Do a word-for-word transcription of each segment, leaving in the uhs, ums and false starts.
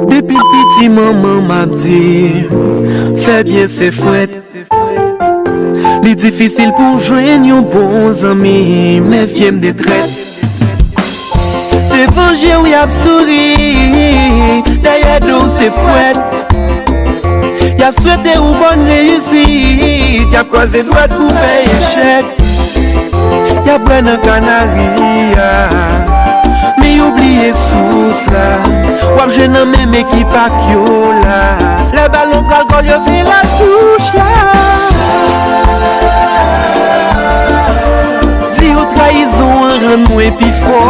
Depi m piti, manman m ap di m, fè byen se fwèt. Li difisil pou w jwenn yon bon zanmi, mefye m de trèt. Devan je w y ap souri, dèyè do w se fwèt. Y ap swete w bòn reyisit, y ap kwaze dwèt pou fè echèk. Y ap bwè nan kanari a, men yo bliye sous la. W ap jwe nan menm ekip ak yo la. Lè balon pral gòl, yo fè latouch la. Di yo trayizon an rann mwen pi fò.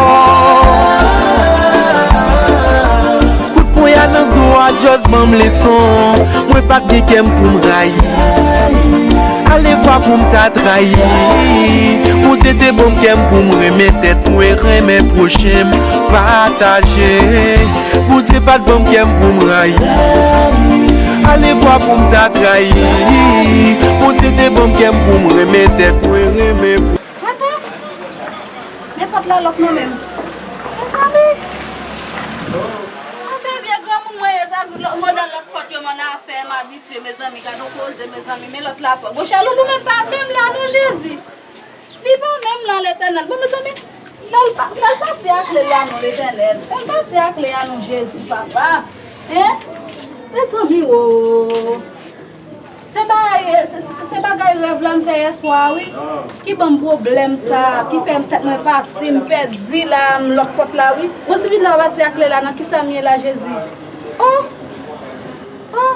Kout pwen a nan do a just ban m leson. Mwen pa t gen kè m pou m rayi. Alevwa pou m ta trayi. Bondye te ban m kè m pou m renmen tèt mwen, renmen pwochen m, pataje. Bondye pa t ban m kè m pou m rayi. Alevwa pou m ta trayi. Bondye te ban m kè m pou m renmen tèt mwen, renmen. Papa, men pòt la lòk nan men m. Mezanmi! Mwen se vye granmoun mwen ye, sa lòt, modèl lòt pòt yo m annafè, m abitye, mezanmi, gade yon koze, mezanmi, men lòt la pòt. Bon, Chaloulou menm pa menm la non, Jezi. Li pa menm la, Letènèl. Bon, mezanmi, fè l pa, fè l pati ak kle la non, Letènèl. Fè l pati ak kle a non, Jezi, papa. Hein? Mezanmi, o. Se bagay, se, se, se bagay rèv la m fè yè swa a, wi. Ki ban m pwoblèm sa, ki fè tèt mwen pati, m pèdi la, m lòt pòt la, wi. Bon, si vin la pati ak kle la, nan kisa m ye la, Jezi? Oh! Oh!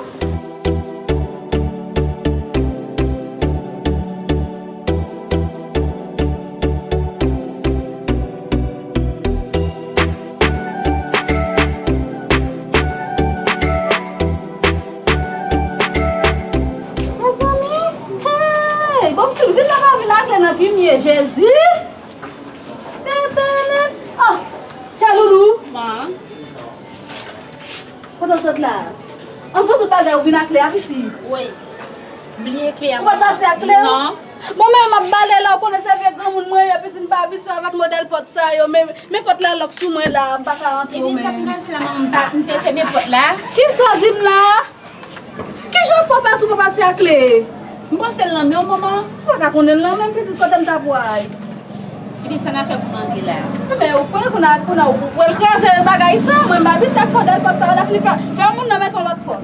Mezanmi, hey, bon, si m di l la pa vin ak kle nan ki m ye, Jezi. Tenten, oh, Chaloulou. Man. Kote w sot la? Anvan tout bagay, ou vin ak kle a, pitit? Wi. M bliye kle a. Ou pa t pati ak kle a? Non. Bon, men m ap bale la, ou konnen se vye granmoun mwen ye, pitit, m pa abitye avèk modèl pòt sa yo, men, men pòt la lòk sou mwen la, m pa ka antre menm. Ebyen, sa m pral fè la, manman, m pa, m te fèmen pòt la. Kisa w di m la? Kijan w fè w pati, w pa pati ak kle? M panse l nan men w, manman. Ou pa ka konnen l nan men m, pitit, kote m t ap pral? Ebyen, sa n ap fè pou m antre la? Men ou konnen kounye a, kounye a, ou pral kraze bagay sa, mwen m abitye ak modèl pòt sa yo, l ap fini fè, fè moun nan mete yon lòt pòt.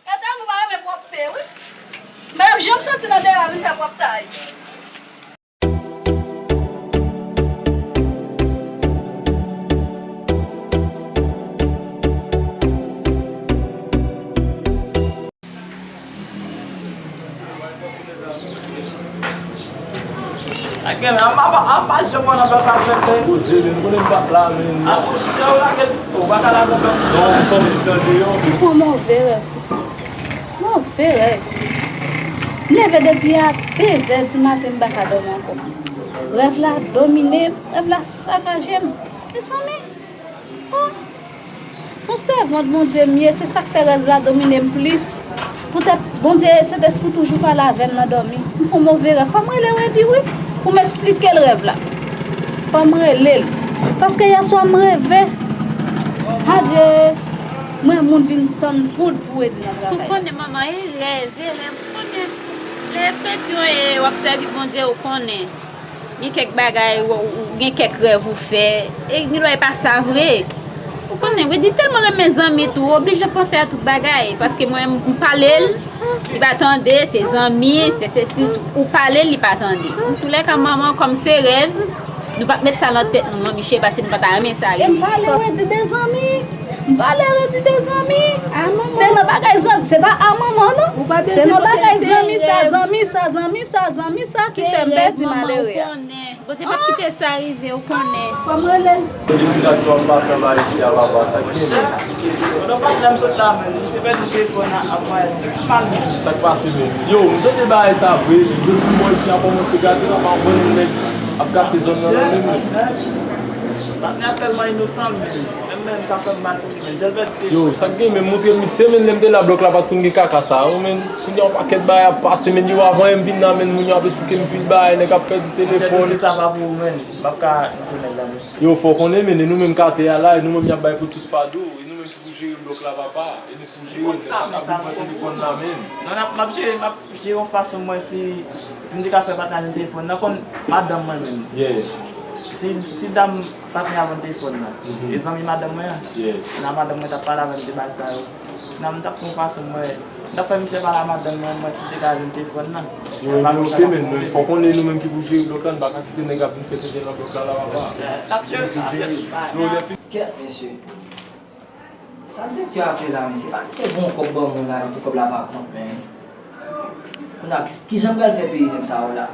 Etènèl, nou pa renmen pwòpte, wi. M pa janm soti nan dera vin fè pwòptay. Ak men, apa, apa, janm wè nan pèp ap fèt, men. Poze, men, nou konnen m p ap la, men. A, monchè, ou lage, ou pa ka lage pèp. Non, m santi m nan deyò, men. Ou fè yon move rèv, pitit. Move rèv. M leve depi a de zè di maten, m pa ka dòmi ankò. Rèv la domine m, rèv la sakaje m. Mezanmi, oh, se yon sèvant Bondye m ye, se sa k fè rèv la domine m plis. Poutèt Bondye, Sentespri toujou pale avè m nan dòmi. M fè yon move rèv. Fò m rele Wendy, wi, pou m eksplike l rèv la. Fò m rele l. Paske yè swa m reve. Adye. Mwen, moun vin tann poud pou Wendy nan travay. Ou konnen, manman, e rèv, e rèv, ou konnen. Lè peti w ye, w ap sèvi Bondye, ou konnen. Gen kèk bagay, ou, ou gen kèk rèv ou fè. E gen lè e pa sa vre. Ou konnen, Wendy tèlman renmen zanmi tou, oblije panse a tout bagay. Paske mwen, m pale l, li pa tande, se zanmi, se sesi, ou pale l, li pa tande. Antoulèka, manman, kòm se rèv, nou p ap met sa nan tèt nou, non, Miche, paske nou pa ta renmen sa rive. E m pale Wendy de zanmi. M pale Wendy de zanmi. Se nan bagay zanmi, se pa a manman, non. Se nan bagay zanmi sa, zanmi sa, zanmi sa, zanmi sa ki fè m pèdi malere a. Bondye p ap kite sa rive, ou konnen. Fò m rele l. Depi dat sa w ap pase anba isi a, papa, sa k gen menm? Pandan patnè m sot la menm, misye pèdi telefòn nan ap mwen mal menm. Sa k pase menm? Yo, m tande bagay sa vre, yo di m bò isi a kòmanse gate, papa, m wè nèg ap gate zòn nan menm. Patnè a tèlman inosan menm. Menm sa fè m mal pou li, menn. Sèl pèdi te Yo, sa k gen, menm montre m misye, menn, lè m te la, blòk la pa t konn gen kaka sa, yo, menn. Kounye a, yon pakèt bagay ap pase, menn, yo, avan menm m vin la, menn, moun yo ap esplike m pil bagay, nèg ap pèdi telefòn. Mesye, sa pa pou ou, menn. M ap ka tounen la, mesye. Yo, fò w konnen, menn, e nou menm katye a la, e nou menm y ap bay pou tout fado, e nou menm ki pou jere blòk la, papa, e nou pou jere, nèg ap vin pran telefòn la, menn. Non, m ap, m ap jere, m ap jere yon fason, mwen, si, si m te ka fè patnè avè m telefòn nan, konn madanm mwen menm. Yeah. Ti, ti dam patnè avè m telefòn nan. Mhm. E zanmi madanm mwen an. Yeah. Nan madanm mwen t ap pale avè m de bagay sa yo. Nan m t ap fè yon fason, mwen, m t ap fè misye pale a madanm mwen, mwen, si m te ka jwenn telefòn nan. Yo, men ok, men, men fò konnen nou menm ki pou jere blòk la, n pa ka kite nèg ap vin fè tenten nan blòk la, la, papa. N ap jere sa, n ap jere sa. Yo, lè fi- Kèt, mesye. Sa direktè a fè la, men se pa misye voye yon kòb ban moun la, epi kòb la pa kont, men. Kounye a, ki, kijan m pral fè peye nèg sa yo la?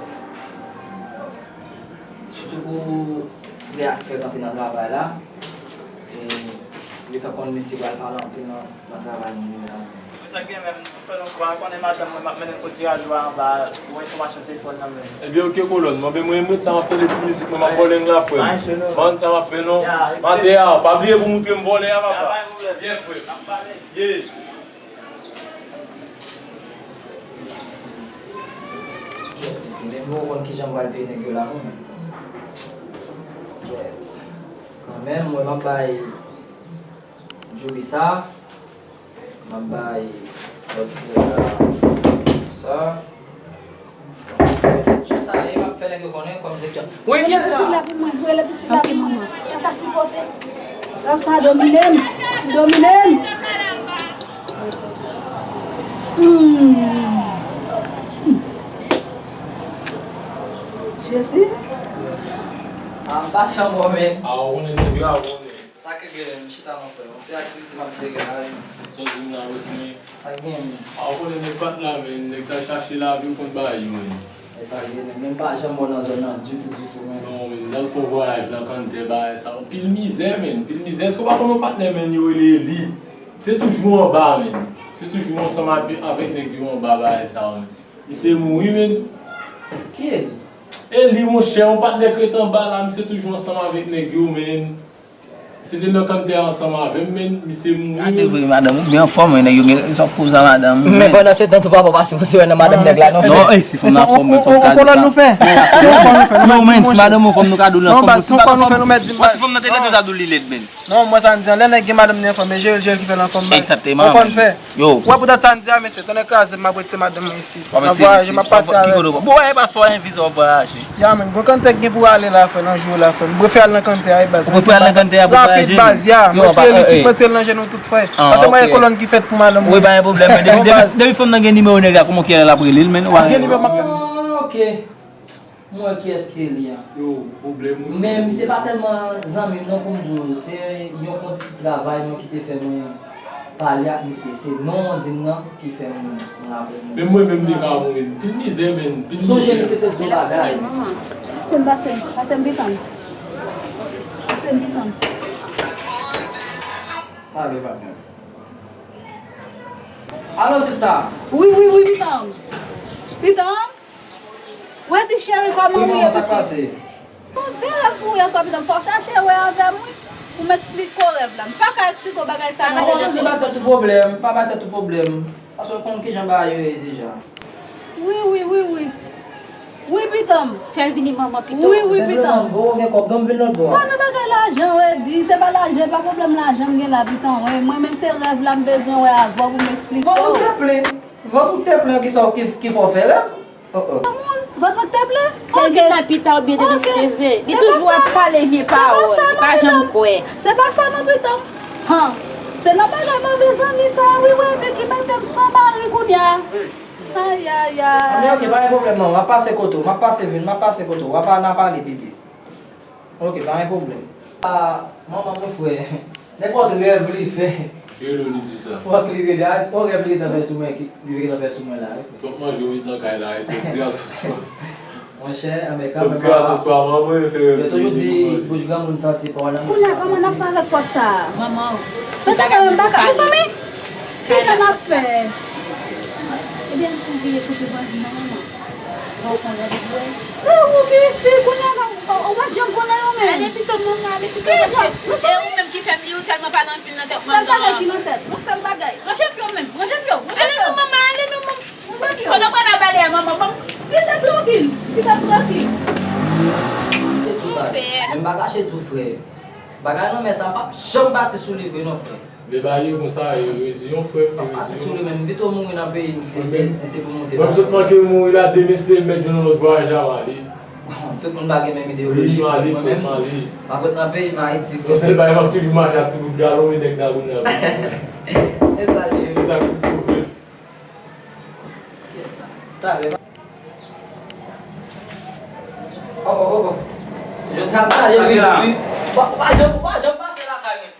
Sitou pou frè a ki fè kanpe nan travay la, e, yo ta konn mesye pral pale anpil nan, nan travay moun yo la. Sa gen menm, fè nou kwa, konnen madanm mwen, m ap mennen l kot Gerardo a anba, pou enfòmasyon telefòn nan menm. Ebyen, oke, kolòn, mwen, ben, mwen, mwen, tan ap tande ti mizik, mwen, m ap vòlè n la, frè m. Ban n sa m ap fè, non. Matè a, pa bliye pou moutre m vòlè a, papa. Byen, frè. Yeah. Mezanmi, m poko konn kijan m pral peye nèg yo la, non. Kanmenm, mwen, m ap bay Djoubi sa. M ap bay lòt frè a sa. Jan sa ye, m ap fè nèg yo konnen kòm direktè. Wi, kiyès sa? Rele pitit la pou mwen, rele pitit la pou mwen. Pa ka sipòte. Lòm sa domine m, domine m. Hmm. Jezi. A, m pa chanm wè, men. A, ou konnen nèg yo, a, ou konnen. Sa k gen, m chita non frè. Yon ti aktivite m ap jere la, wi. Sa w di m la, Rosemary? Sa k gen, men? A, w konnen nèg pa t la, men nèg t al chache lavi, w konn bagay yo, men. E sa k gen, men, men m pa janm wè w nan zòn nan ditou, ditou, men. Non, men, m t al fè yon vwayaj nan Kanntè, bagay sa. Anpil mizè, men, anpil mizè. Èske w pa konn yon patnè, men, yo rele Eli? Se toujou anba, men. Se toujou ansanm avè-, avèk nèg yo anba, bagay sa, men. Misye mouri, men. Ki Eli? Eli, monchè, yon patnè k ret anba la, misye toujou ansanm avèk nèg yo, men. Se te nan Kanntè ansanm avè m, men misye mouri. Gade vre, madanm ou byen anfòm, wi, nèg yo gen rezon pou sa, madanm ou. Men pandan se tan tou, papa w pa sipoze wè nan madanm nèg la, non. Non, e si fanm nan anfòm, men fòk gade sa. Kolòn nou fè. Se yon kò nou fè, nou mèt di monchè. Non, men si madanm ou anfòm, nou ka di w li anfòm. Si fanm nan te lèd, nou ta di w li lèd, men. Non, mwen sa m di an, lè nèg gen madanm li anfòm, e jere l, jere l ki fè l anfòm, baz. Exactement. Ou konprann fè? Yo. Wè, poutèt sa m di a, mesye, tonnè kraze m, m ap retire madanm mwen isi. M ap vwayaje, m ap pati avè l. Bon, w pa gen paspò, w pa gen viza, w ap vwayaje. Ya, men, gon Kanntè k gen pou ale la, frè, nan jou la, frè. M prefere al nan Kanntè a, wi, baz. Ou prefere al nan Kanntè a pou vwayaje? Rapid, baz, ya. Mwen tire l isi, mwen tire l nan jenou tout, frè. Paske mwen gen kolòn ki fèt pou madanm mwen. Wi, pa gen pwoblèm, men depi, depi, depi fanm nan gen nimewo nèg la, kòman w ap rele l, men? Gen nimewo m ap rele l. Ah, ok. Mwen wè kiyès ki Eli a. Yo, pwoblèm wi. Men misye pa tèlman zanmi m non pou m di w, se yon kondisip travay mwen ki te fè mwen pale ak misye. Se non an di m nan ki fè mwen, mwen raple mwen. Men mwen menm m te ka mouri. Pil mizè, men, pil mizè. Sonje misye te di yon bagay. Pase m, pase m, pase m pitan m. Pase m pitan m. Pale, patnè. Alo, sista. Wi, wi, wi, pitan m. Pitan m. Wendy cheri, kòman ou ye, pitit? Mwen byen rèv pou ou yè swa, pitit. Fò w chache wè avè m, wi, pou m eksplike w rèv la. M pa ka eksplike w bagay sa non. Non, non, non, pa ba tèt ou pwoblèm, pa ba tèt ou pwoblèm. Paske w konn kijan bagay yo ye deja. Wi, wi, wi, wi. Wi, pitit. Fè l vini manman pito. Wi, wi, pitit. Senpleman, bon, gen kòb, non, m vin lòt bò a. Pa nan bagay lajan, Wendy, se pa lajan, e pa pwoblèm lajan m gen la, pitit, wi. Mwen menm se rèv la m bezwen wè avè w pou m eksplike w. Vant ou te plen, vant ou te plen ki sa, ki, ki fè w fè rèv? Oh, oh. Vant mwen te plen? Fè l vin nan pita oubyen depi se leve. Li toujou ap pale vye pawòl, li pa janm kwè. Se pa sa non, pitit. Han. Se nan bagay move zanmi sa, wi, wi, men ki mete m san mari kounye a. Ay, ay, ay. Anben, ok, pa gen pwoblèm, manman. M ap pase kote w, m ap pase vin, m ap pase kote w. W ap, n a pale pi byen. Ok, pa gen pwoblèm. Ah, manman mwen, frè. Nenpòt rèv li fè. Rele w, li di w sa. Fòk li rele. Ah, on rèv li gentan fè sou mwen, ki, li gentan fè sou mwen la, wi, frè. Twòp manje w met nan kay la, wi, twòp ti asosman. Monchè, anben, kanmenm, twòp ti asosman, manman, fè rèv. Yo toujou di bouch granmoun santi pa w nan. Kounye a, kòman n ap fè avèk pòt sa a? Manman, mezanmi, m pa ka, mezanmi. Kijan n ap fè? Ebyen, m konn vire kote vwazin nan, manman. Bon, ou konn randevou, wi. Se ou ki fi, kounye a, ou, ou pa t janm konnen yo menm. Ale pito, manman, ale pito. Kijan? E ou menm ki Fè m li ou tèlman pale anpil nan tèt mwen. Yon sèl bagay ki nan tèt. Yon sèl bagay. Ranje pye w menm. Ranje pye w. Ranje pye w. Ale non, manman, ale non, manman. Ranje pye w. Konnen w pral ale a, manman. Manman. Kite trankil. Kite trankil. Menm pa kache tou, frè. Bagay nan men sa, m p ap janm pati sou li vre non, frè. Men bagay yo konsa, e reziyon, frè m, e reziyon. M p ap pati sou li menm. M pito mouri nan peyi m si se pou monte. Mwen, m sot manke mouri la, demen se mèt jwenn yon lòt vwayaj la, m ale. Bon, tout moun pa gen menm ideyoloji, frè. Mwen menm, m ap ret nan peyi m, Ayiti, frè. Yon sèl bagay, m ap toujou mache ak ti bout galon, men nèg Dagonav. E sa l ye. E sa k pou sove. Yes, sa. Talè. Oh, oh, oh, oh. Jodi a m ta jwenn vizit, wi. Ou pa, ou pa janm, ou pa janm pase lakay mwen.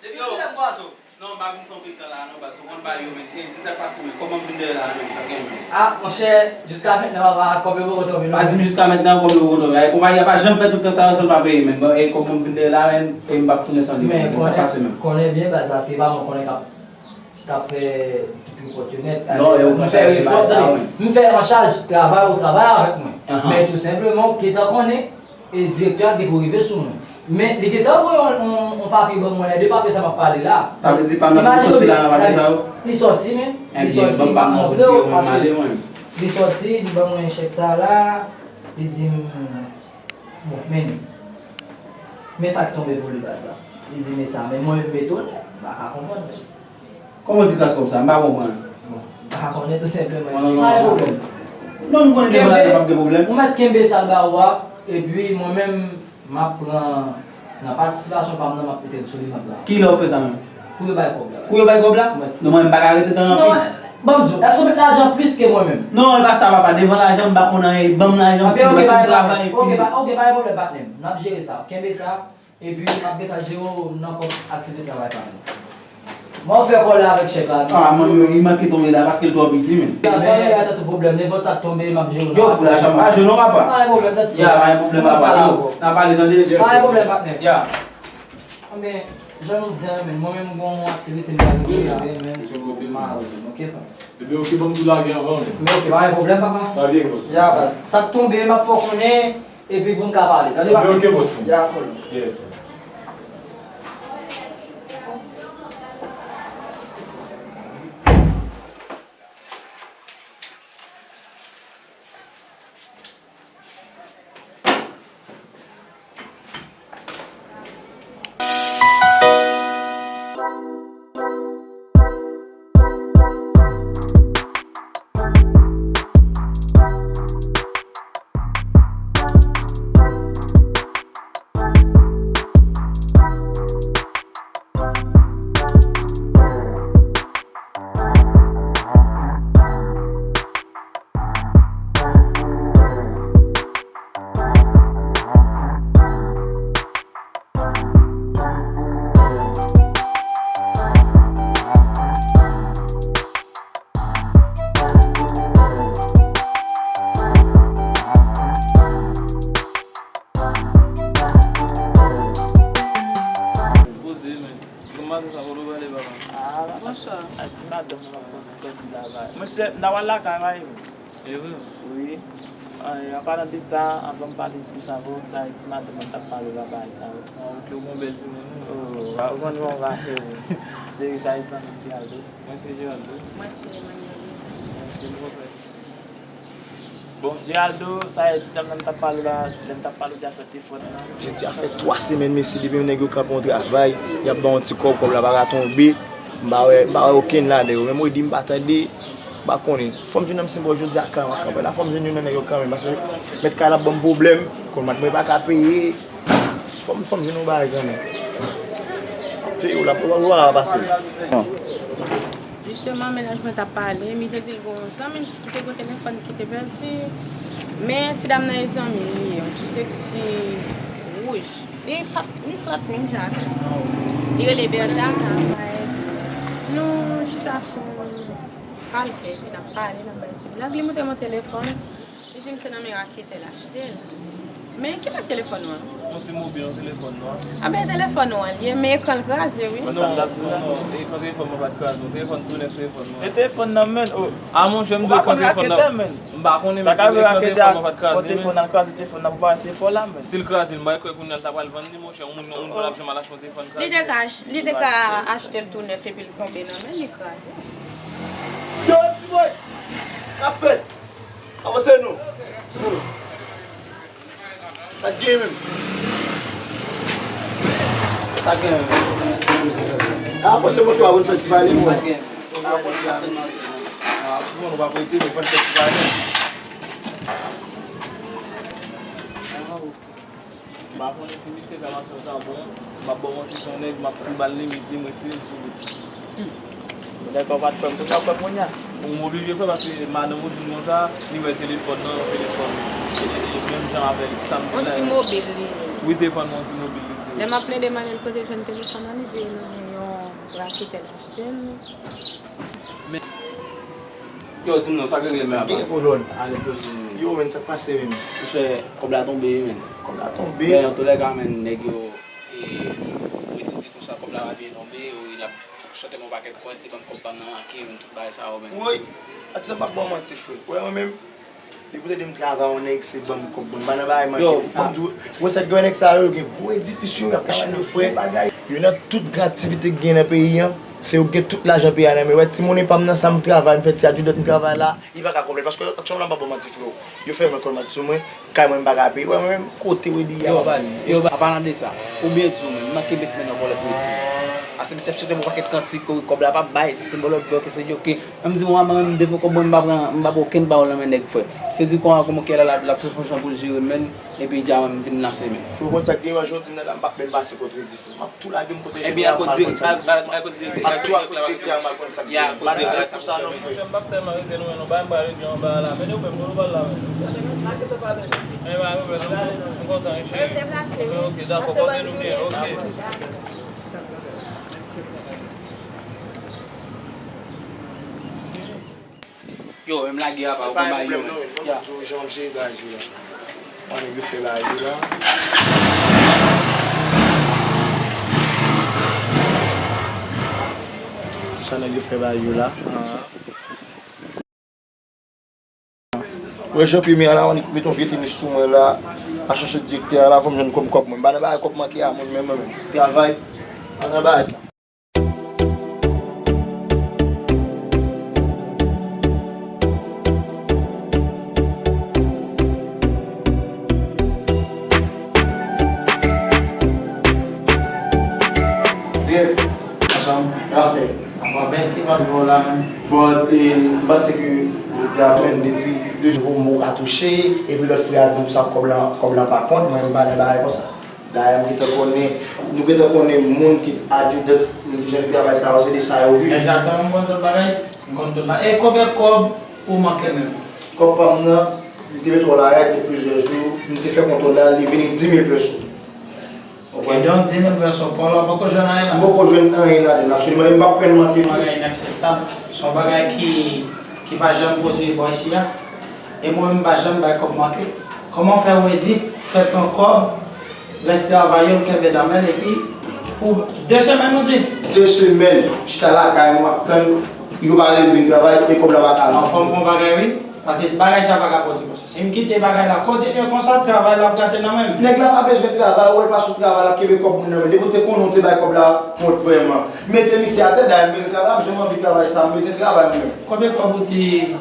Depi kilè m kwaze w? Non, m pa vin fè anpil tan la non, baz. Ou konn bagay yo, men. Ey, di sa k pase, men. Kòman m vin dèyè la, men? Sa k gen, men? Ah, monchè, jiska mentnan, papa, kòb yo poko tonbe, non. Pa di m jiska mentnan, kòb yo poko tonbe. Ay, konpayi a pa janm fè tout tan sa yo san l pa peye, men. Bon, e kòb mwen vin dèyè la, men, e m p ap tounen san li, men. Di sa k pase, men. Konnen byen, baz, paske pa mwen konnen k ap, k ap fè tout repòt yo nèt. Non, e ou k an chaj de bagay sa yo, men. M fè an chaj travay ou travay avèk mwen. Men tou senpleman, ou gentan konnen, e direktè a te ko rive sou mwen. Men li gentan voye yon, yon, yon papye ban mwen, nan de papye sa m ap pale la. Sa vle di pa nan pou sòti la nan papye sa yo? Li sòti, men. Li sòti, m ap montre w, paske li sòti, li ban mwen chèk sa la, li di m, bon, men li. Men sa k tonbe pou li baz la. Li di men sa, men mwen menm m etone, m pa ka konprann, men. Kòman w di klas kòb sa? M pa konprann. Bon, m pa konnen tou senpleman. Non, non, non, non. Pa gen pwoblèm. Non, m konnen devan la, p ap gen pwoblèm. Ou mèt kenbe sa l ba ou a, epi mwen menm, m ap pran nan patisipasyon pa m nan, m ap mete l sou li, m ap la. Kilè w fè sa menm? Kou yo bay kòb la. Kou yo bay kòb la? Wi. Non, mwen, m pa ka rete tan anpil. Non, ban m di w, èske w mèt lajan plis ke mwen menm? Non, e pa sa, papa. Devan lajan, m pa konn anyen. Ban m lajan, m fin, paske m travay, fini. Ok, pa gen pwoblèm, patnè m. N ap jere sa. Kenbe sa. Epi, m ap gentan jere w nan kòb aktivite travay pa nou. Mwen fè kòb la avèk chèk la, non? Ah, mwen, li manke tonbe la paske l twò piti, men. Gazon yo, pa gen pwoblèm, nenpòt sa k tonbe, m ap jere w nan. Yo, pou lajan m pa jwe non, papa. Pa gen pwoblèm, tèt frè. Ya, pa gen pwoblèm, papa. Yo, n a pale, tande, mesye. Pa gen pwoblèm, patnè. Ya. Anben, jan nou di a, men, mwen menm, m gen yon aktivite m pral regle la, men, men, m a wè, ok, papa? Ebyen, ok, ban m tou lage anvan, men. Men, ok, pa gen pwoblèm, papa. Sa byen, konsa. Ya, baz. Sa k tonbe, m ap fè w konnen. Epi pou n ka pale. Tande, papi? Ok, bòs mwen. Ya, kòl. Yeah. Poze, men. Kòman maten sa, kote w prale, papa? Ah, papa. Bonswa. A ti madanm mwen ap fè yon ti sòti la, papa. Monchè, m ta pral lakay, papa. E vre? Wi. An, an palan de sa, anvan m pale plis avè w, sa e ti madanm mwen t ap pale papa sa yo. Ah, ok, ou gon bèl timoun, wi. Oh, ou konn jan w va fè, wi. Cheri, sa e zanmi m, Geraldo. Mwen se Geraldo. Mwen se Emmanuel. Mwen se nouvo frè. Bon, Geraldo, sa e ti dam nan m t ap pale w la, lè m t ap pale w de afè Jodi a fè twa semèn, mesye, depi nèg yo kanpe yon travay, y ap ba yon ti kòb, kòb la pa ka tonbe. M pa wè, m pa wè okenn ladan yo. Menm redi, m pa tande, m pa konnen. Fò m jwenn yon ti bò jodi a, kanpe, kanpe la. Fò m jwenn youn nan nèg yo kanmenm, paske mèt kay la ap ban m pwoblèm. Konn mat mwen pa ka peye. Fò m, fò m jwenn yon bagay kanmenm. Fè yo la, pou, pou, pou pa pase. Jisteman, mennaj mwen t ap pale, mi te di l gon zanmi l ki te gon telefòn ki te pèdi. Men ti dam nan e zanmi l li ye, yon ti seksi wouj. Li fat, li flat menm jan ak mwen. Li rele Bertha. Nou chita sou palkè, epi n ap pale, n ap bay ti blag. Li montre m yon telefòn. Li di m se nan men raketè l achte l. Men ki mak telefòn ou an? Yon ti mobil, yon telefòn nwa. Anben telefòn ou an li ye, men ekran l kraze wi. Non, non, non, ekran telefòn mwen pa t kraze, non. Telefòn tou nèf, telefòn mwen. E telefòn nan men, oh. A monchè, m di ekran telefòn nan. Pa konnen, men, telefòn, telefòn mwen pa t kraze, men. Telefòn nan kraze, telefòn nan pou pa se fò la, men. Si l kraze, m pa kwè kounye a l ta pral vann li, monchè. Yon moun, yon moun pa t ap janm al achte yon telefòn kraze. Li te ka ach-, li te ka achte l tou nèf epi l tonbe nan men li kraze. Yo, ti boy! K ap fèt? Avanse nou! Sa k gen menm? Sa k gen menm? A, pase mwen tou a vin fè ti pale, mwen. Sa k gen menm? A, bon, nou pa prete, nou fè ti pale. M pa konnen si misye ka mache sa bon, m ap ba w manti, se yon nèg, m ap tou ba l limit li, m retire l sou li. Dèkò, w pa t kwè m, konsa w kwè m kounye a? Bon, m oblije kwè paske madanm ou di m konsa, li wè telefòn nan, telefòn, e, e, menm jan avè l, sa m di la. On ti mobil li ye. Wi, telefòn nan on ti mobil li te ye. Lè m ap plede mande l kote l jwenn telefòn nan, li di e nan men yon raketè l achte l. Men, yo, di m non, sa k regle menm apa? Gen pwoblèm. Ale poze menm. Yo, men, sa k pase menm? Monchè, kòb la tonbe, wi, men. Kòb la tonbe? Men, antouleca, men, nèg yo, e, yo di di konsa, kòb la pa vin tonbe, yo, l ap chante m yon pakèt kòb, te ban m kòb pa m nan make, men, tout bagay sa yo, men. Woy, atis la, m p ap ba w manti, frè. Wè, mwen menm, depi w tande m travay, yon nèg se ban m kòb, ban m pa nan bagay manke. Yo, kòm di w, wè, sa k gen nèg sa yo, yo gen gwo edifis yo, y ap travay nan fè bagay. Yo nan tout gran aktivite k gen nan peyi an, se yo k gen tout lajan peyi a nan men. Wè, ti monnen pa m nan sa m travay, m fè ti adjudant m travay la, li pa ka konplèt, paske aktyèlman m pa ba w manti, frè. Yo fèmen kòb sou mwen, kay mwen m pa ka peye. Wè, mwen menm, kote Wedi a. Yo, baz, yo, baz, an palan de sa, ou byen di w menm, m manke met men nan kòlèt Wedi. Ase misye ap chante m yon pakèt kantik, kòb la p ap bay, se se bòlòt bò, ke se yo, ke, menm di mwen, mwen menm, defo kòb mwen, m pa pran, m pa pran okenn pawòl nan men nèg, frè. Se di kòman, kòman ke la, la, l ap fè fon jan pou l jere men, epi dja mwen, m vin lanse men. Si w konn sa k gen, yon jou di m nan la, m p ap menm pase kot Wedi. M ap tou lage m kote jeneral, m al konn sa k gen. M ap tou al kot direktè a, m al konn sa k gen. M pa nan ret pou sa non, frè. M p ap tèlman rete non, men non, bay m pral rete anba la. Men yo, menm, nou pral la, men. Men, bay m, men, nou, nou kontan, wi, cheri. Men, ok, dakò, pòte nou byen, ok. Yo, menm lage apa, ou konn bagay yo menm. Ya. Di w jan m jere bagay yo la. Mwen, nèg yo fè bagay yo la. Sa nèg yo fè bagay yo la. Ah. Wè, Jean Pierre, men la, annik met yon vye tenis sou mwen la. A chache direktè a la, fò m jwenn kòb, kòb mwen. M pa nan bagay kòb manke a, mwen menm, mwen menm. Travay, pa nan bagay sa. Dirèk. Ansanm. Afè. Apa bèl ki pa dwòl la menm. Bon, e, m panse ke jodi a menm depi de jou m poko touche, epi lòt frè a di m sa kòb la, kòb la pa kont, mwen m pa nan bagay konsa. Dayè, m gentan konnen, nou gentan konnen moun ki adjudant, moun ki jan de travay sa yo, se de sa yo viv. Egzakteman, m konn tout bagay, m konn tout bagay. E konbyen kòb ou manke menm? Kòb pa m nan, li te met w la, li gen plizyè jou, m te fè kontwòl la, li vini dis mil peso. Ok, donk, dis mil peso, pa w la, w poko jwenn anyen la? M poko jwenn anyen ladan l, absoliman, e m p ap pran l manke tou. Bagay inakseptab. Se yon bagay ki, ki pa janm pwodui bò isi a. E mwen menm, m pa janm bay kòb manke. Kòman w fè Wendy fè pran kòb, rès travay yo, l kenbe nan men l, epi pou de semèn, ou di? De semèn, chita lakay mwen, m ap tann, yo pa rele m vin travay, e kòb la pa ka. Non, fò m fè yon bagay, wi. Paske bagay sa pa ka pwodui konsa. Si m kite bagay la kontinye konsa, travay la ap gate nan men m. Nèg la pa bezwen travay, ou wè l pa sou travay, l ap kenbe kòb moun nan men. Depi w te konnen w te bay kòb la kont vrèman. Mete misye atè, dayè m bezwen travay, m janm anvi travay sa, m bezwen travay mwen menm. Konbyen kòb ou di?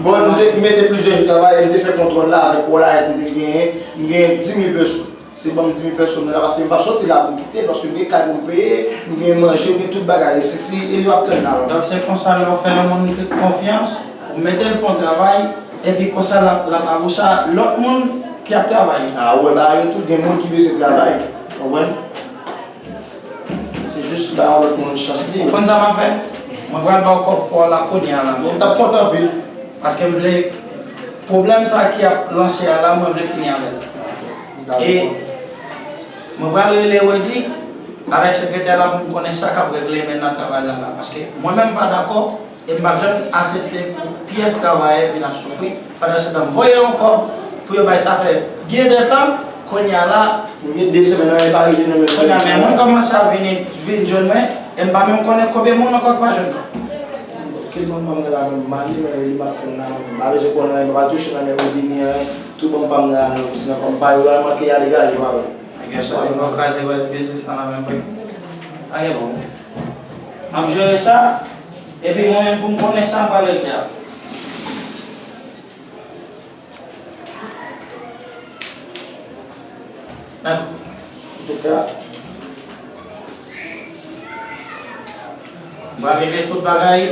Bon, m te mete plizyè jou travay, m te fè kontwòl la avèk wallet m te genyen, m genyen dis mil peso. Se ban m dis mil peso m nan la, paske m p ap soti la pou m kite l, paske m gen kay pou m peye, m gen manje, m gen tout bagay, e se, se, e li w ap tann la. Donk, se konsa lè w fè yon moun konfyans, ou mete l fè yon travay, epi konsa l ap, l ap abouche a lòt moun ki ap travay. A, ou wè bagay yo tou, gen moun ki bezwen travay, w konprann? Se jis ba yon lòt moun chans li. Ou konn sa m ap fè? Mwen pral ba w kòb pa w la kounye a la. Mwen, m t ap kontan anpil. Paske m vle, pwoblèm sa ki ap lanse a la, mwen vle fini avè l. E mwen pral rele Wendy avèk sekretè la pou m konnen sa k ap regle men nan travay la la. Paske mwen menm m pa dakò. E m p ap janm aksepte pou pyès travayè vin ap soufri. Pandansetan, m voye yon kòb pou yo bay sa fè gen de tan, kounye a la. Pou gen de semèn, anyen pa rive nan men. Kounye a, men moun kòmanse ap vini, vin jwenn mwen, e m pa menm konnen konbyen moun ankò k pa jwenn kòb. Telman m pa m nan la menm mali, men li m ap tann la, m pa bezwen konnen anyen, m pa touche nan men Rodini anyen, tou ban m pa m nan la menm, sinon kòm pa yo la, manke y a degaje, pa vre. Nèg yo soti bò kraze West Business nan la menm. Pa gen pwoblèm. M ap jere sa, epi mwen menm pou m konnen sa m pral regle a. Antouka, m pral regle tout bagay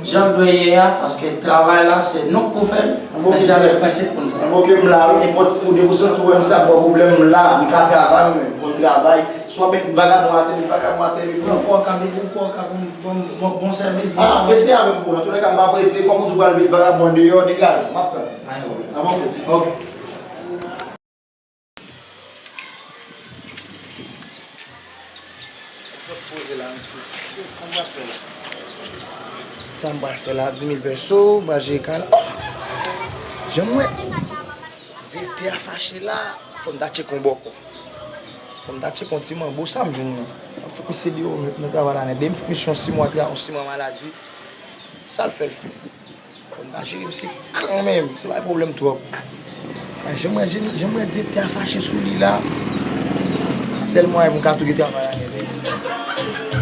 jan l dwe ye a, paske travay la, se nou k pou fè l, men se avèk prensip pou n fè l. Anbo ke m la, wi, nenpòt kou de pou santi w wè m sa, pa pwoblèm, m la, m ka travay, mwen menm, m konn travay, swa met vagabon atè, met vagabon atè, epi pran. Ou kwè w ka, ou kwè w ka bon, bon, bon, bon sèvis, bon travay? Ah, eseye avè m pou, antouka, m p ap rete, kòm ou di w pral met vagabon deyò, degaje, m ap tann. Pa gen pwoblèm. Anbo ke. Ok. Sa m pral fè la? Sa m pral fè la? Dis mil pèso, m pral jere kay la. Oh! Jan m wè direktè a fache la, fò m ta tcheke yon bòkò. Fò m ta tcheke yon ti manbo, sa m jwenn nan. M ap fout misye deyò, m nan travay la nèt. Depi m fout misye yon sis mwa, tra-, yon sis mwa maladi, sa l fè l fè. Fò m ta jere misye kanmenm, se pa yon pwoblèm twòp. Men jan m wè, jan m wè direktè a fache sou li la, sèl mwayen pou m ka touke travay la nèt.